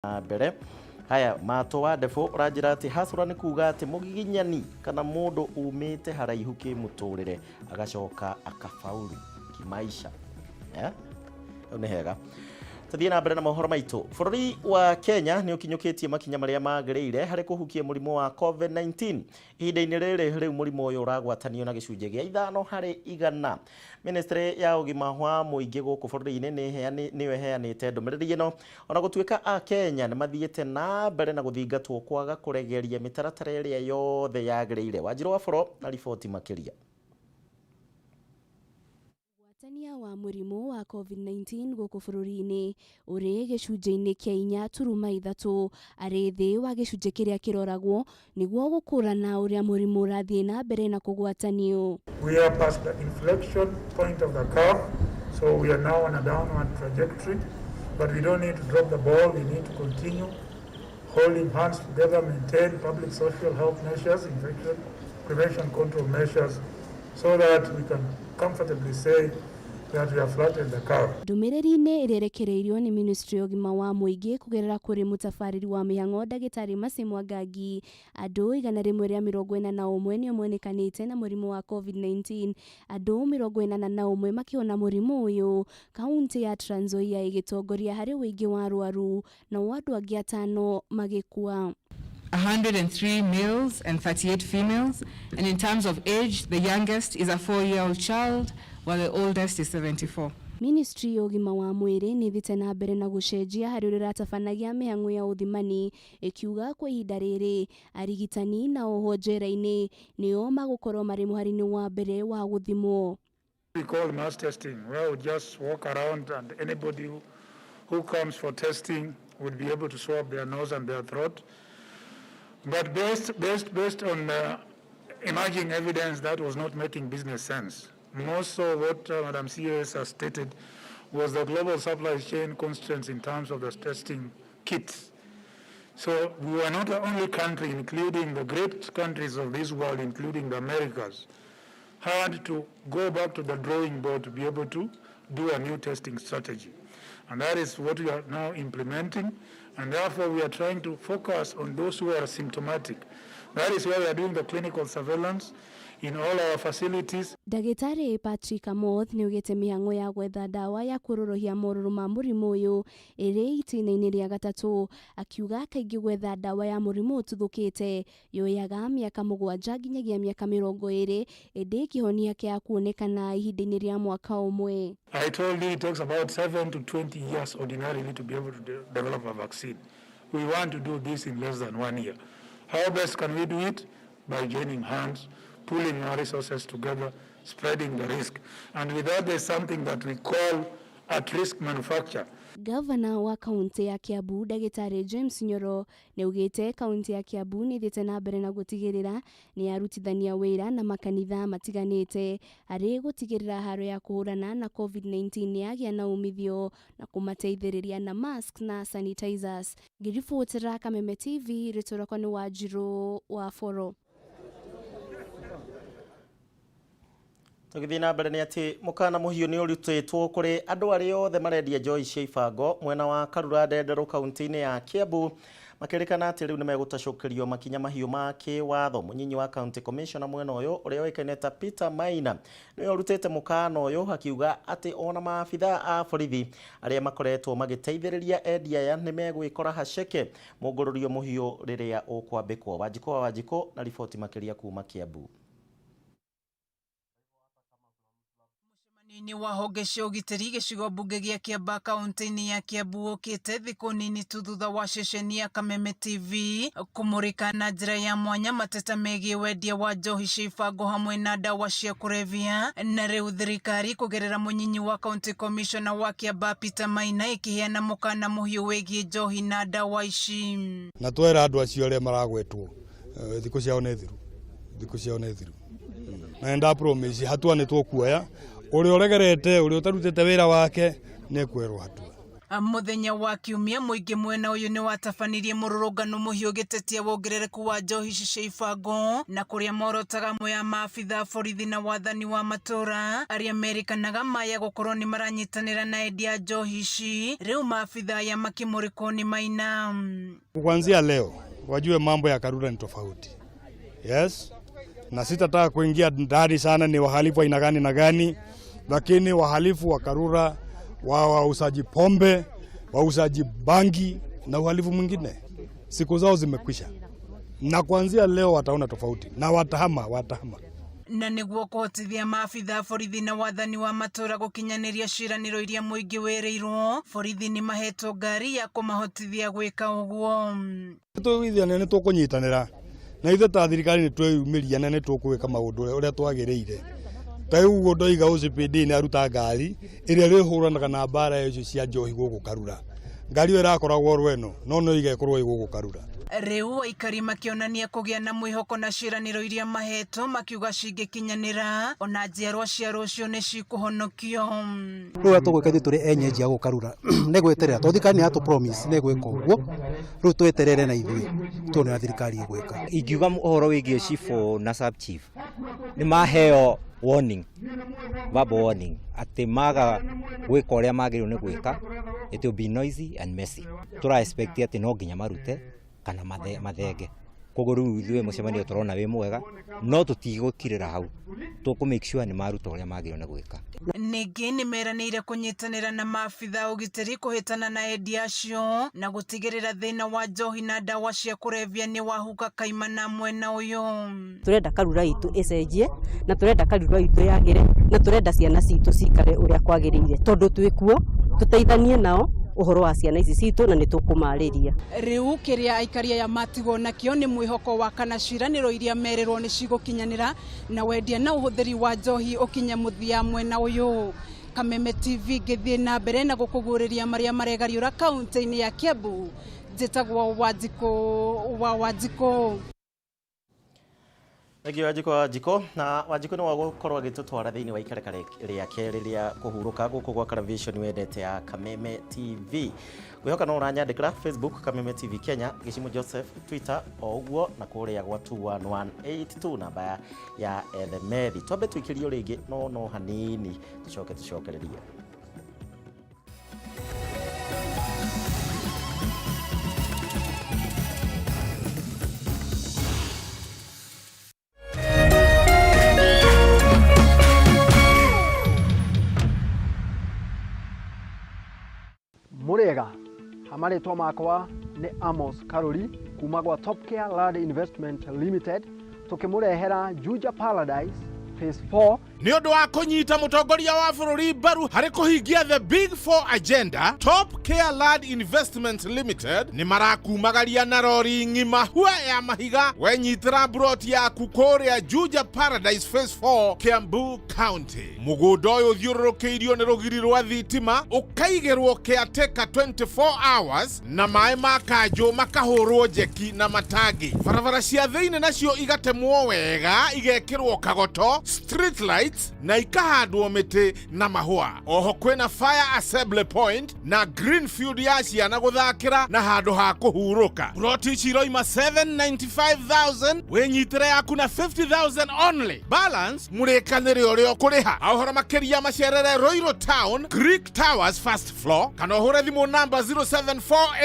Na mbere haya mato wa ndebũ ũranjĩra atĩ hacũra nĩ kuga atĩ mũgiginyani kana mũndũ umĩte haraihu kĩmũtũrĩre agacoka akafaulu kimaisha, eh? Hau nĩ hega. Tũthiĩ na mbere na mohoro maitũ. Bũrũri wa Kenya nĩ ũkinyũkĩtie makinya marĩa magĩrĩire harĩ kũhukia mũrimũ wa COVID-19. Ihinda-inĩ rĩrĩ rĩu mũrimũ ũyũ ũragwatanio na gĩcunjĩ gĩa 5%. Ministry ya ũgima wa mũingĩ gũkũ bũrũri-inĩ nĩyo ĩheanĩte ndũmĩrĩri ĩno ona gũtuĩka a Kenya nĩ mathiĩte na mbere na gũthingatwo kwaga kũregeria mĩtaratara ĩrĩa yothe yagĩrĩire. Wanjirũ wa Boro na riboti makĩria. Ũgwatania wa mũrimũ wa COVID-19 gũkũ bũrũri-inĩ ũrĩ gĩcunjĩ-inĩ kĩa 4.3, arĩ thĩ wa gĩcunjĩ kĩrĩa kĩroragwo nĩguo gũkũrana ũrĩa mũrimũ ũrathiĩ na mbere na kũgwatanio. We are past the inflection point of the curve, so we are now on a downward trajectory, but we don't need to drop the ball. We need to continue holding hands together, maintain public social health measures, infection prevention control measures, so that we can comfortably say that we have flattened the curve. Ndũmĩrĩri-inĩ ĩrĩa ĩrekereirio nĩ Ministry ya ũgima wa mũingĩ kũgerera kũrĩ mũtabarĩri wa mĩhang'o ndagĩtarĩ Mercy Mwangangi, andũ 141 nĩo monekanĩte na mũrimũ wa COVID-19, andũ 81 makĩhona mũrimũ ũyũ, kaunti ya Trans Nzoia ĩgĩtongoria harĩ ũingĩ wa arwaru, nao andũ angĩ atano magĩkua. 103 males and 38 females. And in terms of age, the youngest is a 4-year-old child, while the oldest is 74. Ministry ya ũgima wa mwĩrĩ nĩ ĩthiĩte na mbere na gũcenjia harĩ ũrĩa ĩratabanagia mĩhang'o ya ũthimani, ĩkiuga kwa ihinda rĩrĩ arigitani na ohwo njera-inĩ nĩo magũkorwo marĩ mũhari-inĩ wa mbere wa gũthimwo. We call mass testing, where we just walk around and anybody who comes for testing would be able to swab their nose and their throat. But based on emerging evidence, that was not making business sense. More so what Madam CAS has stated was the global supply chain constraints in terms of the testing kits. So we were not the only country, including the great countries of this world, including the Americas, had to go back to the drawing board to be able to do a new testing strategy. And that is what we are now implementing. And therefore, we are trying to focus on those who are symptomatic. That is why we are doing the clinical surveillance in all our facilities. Ndagĩtarĩ Patrick Amoth nĩ augĩte mĩhang'o ya gwetha ndawa ya kũrũrũhia morũrũ ma mũrimũ ũyũ ĩrĩ itĩna-inĩ rĩa gatatũ, akiuga kaingĩ gwetha ndawa ya mũrimũ ũtuthũkĩte yoyaga mĩaka 7 nginyagia mĩaka 20, ĩndĩ kĩhonia kĩa kuonekana ihinda-inĩ rĩa mwaka ũmwe. I told you it takes about 7 to 20 years ordinarily to be able to develop a vaccine. We want to do this in less than 1 year. How best can we do it? By joining hands, pooling our resources together, spreading the risk. And with that, there's something that we call at-risk manufacture. Gavana wa kaunti ya Kiambu ndagĩtarĩ James Nyoro nĩ augĩte kaunti ya Kiambu nĩ ĩthiĩte na mbere na gũtigĩrĩra nĩ yarutithania wĩra na makanitha matiganĩte harĩ gũtigĩrĩra haro ya kũhũrana na COVID-19 nĩ yagĩa na umithio na kũmateithĩrĩria na masks na sanitizers. Ngĩribotera Kameme TV, rĩtwa rĩakwa nĩ Wanjirũ wa Boro. Tũgĩthiĩ na mbere nĩ atĩ mũkana mũhiũ nĩ ũrutĩtwo kũrĩ andũ arĩa othe marendia njohi cia ibango mwena wa Karura Ndenderũ kaunti-inĩ ya Kiambu, makĩrĩkana atĩ rĩu nĩ megũtacũkĩrio makinya mahiũ ma kĩwatho. Mũnyinyi wa county commissioner mwena ũyũ ũrĩa ũĩkaine ta Peter Maina nĩwe ũrutĩte mũkana ũyũ, akiuga atĩ ona maabitha a borithi arĩa makoretwo magĩteithĩrĩria endia aya nĩ megwĩkora haceke mũngũrũrio mũhiũ rĩrĩa ũkwambĩkwo. Wanjikũ wa Wanjikũ na riboti makĩria kuma Kiambu. Mũcemanio-inĩ wa honge cia ũgitĩri gĩcigo mbunge gĩa Kiambaa kaunti-inĩ ya Kiambu ũkĩte thikũ nini tu thutha wa ceceni ya Kameme TV kũmũrĩka na njĩra ya mwanya mateta megiĩ wendia wa njohi cia ibango hamwe na ndawa cia kũrebia, na rĩu thirikari kũgerera mũnyinyi wa county commissioner wa Kiambaa Peter Maina ĩkĩheana mũkana mũhiũ wĩgiĩ njohi na ndawa ici. Na twera andũ acio arĩa maragwetwo, thikũ ciao nĩ thiru, thikũ ciao nĩ thiru. Na nda promise hatua nĩ tũkuoya, ũrĩa ũregerete, ũrĩa ũtarutĩte wĩra wake nĩ ekwerwo hatua. Muthenya wa kiumia muingi mwena uyu ni watabanirie mururungano muhiu gitetia wongerereku wa njohi ici cia ibango na kuria morotaga amwe a maabitha borithi na wathani wa matura aria merikanaga maya gukorwo ni maranyitanira na endia njohi ici. Riu maabitha aya makimurikwo ni Maina. Kuanzia leo wajue mambo ya Karura ni tofauti. Yes, na sitataka kuingia ndani sana ni wahalifu aina gani na gani, lakini wahalifu wa Karura wa wauzaji pombe, wauzaji bangi na uhalifu mwingine, siku zao zimekwisha, na kuanzia leo wataona tofauti na watahama, watahama. Na niguo kuhotithia maabitha borithi na wathani wa matura gukinyaniria ciraniro iria muingi wiriirwo, borithi ni mahetwo ngari ya kumahotithia gwika uguo. Twĩiguithania nĩ tũkũnyitanĩra na ithuĩ ta thirikari nĩ tweyumĩria na nĩ tũkwĩka maũndũ ũrĩa twagĩrĩire. Ta rĩu ũguo ndoiga OCPD nĩ aruta ngari ĩrĩa ĩrĩhũranaga na mbara icio cia njohi gũkũ Karura. Ngari ĩyo ĩrakoragwo Rweno no no ĩgekorwo ĩ gũkũ Karura. Riu aikari makionania kugia na mwihoko na ciraniro iria mahetwo, makiuga cingikinyanira ona njiarwa cia rucio ni cikuhonokio. Riu uria tugwika ithuĩ tũrĩ enyeji a gũkũ Karura nĩ gweterera tondũ thirikari nĩ yatũ promise nĩ gwĩka ũguo, rĩu tweterere na ithuĩ tuone ũrĩa thirikari ĩgwĩka. Ingiuga ũhoro wĩgiĩ cibũ na sub chief nĩ maheo warning, verbal warning atĩ maga gwĩka ũrĩa magĩrĩirwo nĩ gwĩka, it will be noisy and messy. Tũra expect atĩ no nginya marute kana mathenge. Koguo rĩu ithuĩ mũcemanio tũrona wĩ mwega, no tũtigũkirĩra hau, tũkũ make sure nĩ maruta ũrĩa magĩrĩirwo nĩ gwĩka. Ningĩ nĩ meranĩire kũnyitanĩra na maabitha ũgitĩri kũhĩtana na endia acio na gũtigĩrĩra thĩna wa njohi na ndawa cia kũrebia nĩ wahuka kaimana mwena ũyũ. Turenda Karura itu icenjie na turenda Karura itu yagire na turenda ciana citũ cikare ũrĩa kwagĩrĩire tondũ twĩkuo tũteithanie nao ũhoro wa ciana ici citũ na nĩ tũkũmarĩria. Riu kiria aikari aya matigwo nakio ni mwihoko wa kana ciraniro iria merirwo ni cigũkinyanĩra na wendia na ũhũthĩri wa njohi ũkinye mũthia mwena ũyũ. Kameme TV ngĩthiĩ na mbere na gũkũguũrĩria marĩa maregariũra kaunti-inĩ ya Kiambu. Njĩtagwo Wanjikũ wa Wanjikũ. Thengiũ Wanjikũ wa Wanjikũ. Na Wanjikũ nĩ wagũkorwo agĩtũtwara thĩinĩ wa ikereka rĩa kerĩ rĩa kũhurũka gũkũ gwa Caravision wendete ya Kameme TV. Ngwĩhoka no ũranyandĩkĩra Facebook Kameme TV Kenya, Gĩcimu Joseph Twitter o ũguo, na kũrĩa gwa 21182 namba ya Ethemethi. Twambe tũikĩrio rĩngĩ no hanini tũcoke tũcokererie. Mũrĩega, hamarĩtwa makwa nĩ Amos Karori kuma gwa Top Care Land Investment Limited, tukimurehera Juja Paradise Phase 4. Nĩ ũndũ wa kũnyita mũtongoria wa bũrũri mbaru harĩ kũhingia the Big Four agenda, Top Care Land Investment Limited nĩ marakumagaria na rori ng'ima hua ya mahiga wenyitĩra mburoti yaku kũrĩa Juja Paradise Phase 4, Kiambu County. Mũgũnda ũyũ ũthiũrũrũkĩirio nĩ rũgiri rwa thitima, ũkaigĩrwo caretaker 24 hours na maĩ ma kanjũ makahũrwo njeki na matangi. Barabara cia thĩinĩ nacio igatemwo wega, igekĩrwo kagoto, street lights na ikahandwo mĩtĩ na mahũa. Oho kwĩna fire assembly point na greenfield ya ciana gũthakĩra na handũ ha kũhurũka. Ploti ici iroima 795,000, wĩnyitĩre yaku na 50,000 only, balance mũrĩkanĩre ũrĩa ũkũrĩha. Ũhoro makĩria macerere Ruiru Town, Greek Towers first floor, kana ũhũre thimũ namba 0748